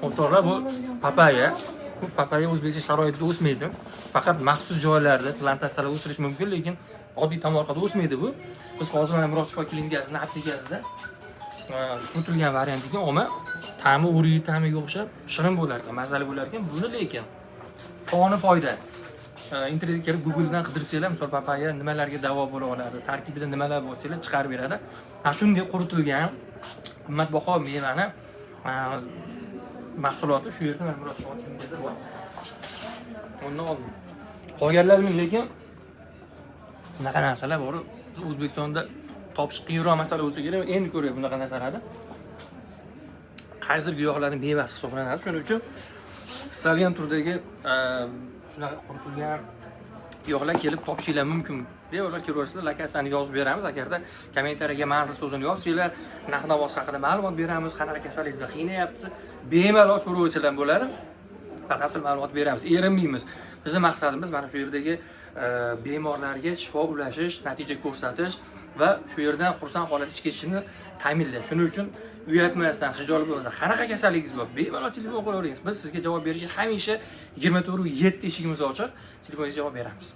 O'rtoqlar, bu papaya. Bu papaya o'zbekcha sharoitida o'smaydi. Faqat maxsus joylarda, plantatsiyalarda o'sirish mumkin, lekin oddiy tomorqada o'smaydi bu. Biz hozir mana Murod shifo klinikasida, aptekasida quritilgan variant ekan olma. Ta'mi o'rik ta'miga o'xshab shirin bo'lar ekan, mazali bo'lar ekan. Buni lekin qoni foyda. Internetga kirib, Googledan qidirsanglar, misol, papaya nimalarga davo bo'la oladi, tarkibida nimalar bor desanglar, chiqarib beradi. Mana shunday quritilgan qimmatbaho mevani mahsuloti shu yerda, mana, Murod shifo klinikasida bor. Undan oldim. Qolganlar, lekin bunaqa narsalar bor. O'zbekistonda topish qiyinroq masala bo'lsa kerak. Endi ko'ryapman bunaqa narsalarni. Qaysidir giyohlarning mevasi hisoblanadi. Shuning uchun istalgan turdagi shunaqa quritilgan giyohlar kelib topishinglar mumkin. Bemalol kelaverasizlar, lokatsiyani yozib beramiz. Agarda kommentariyaga manzil so'zini yozsanglar, narx navosi haqida ma'lumot beramiz, qanaqa kasalliklar qiynayapti, bemalol so'raversalar bo'ladi. Batafsil ma'lumot beramiz, erinmaymiz. Bizni maqsadimiz mana shu yerdagi bemorlarga shifo ulashish, natija ko'rsatish va shu yerdan xursand holatda chiqib ketishini ta'minlash. Shuning uchun uyatmasdan, xijolat bo'lmasdan, qanaqa kasalligingiz bor, bemalol telefon qilaveringiz. Biz sizga javob berishga hamisha 24:7 eshigimiz ochiq, telefoningizga javob beramiz.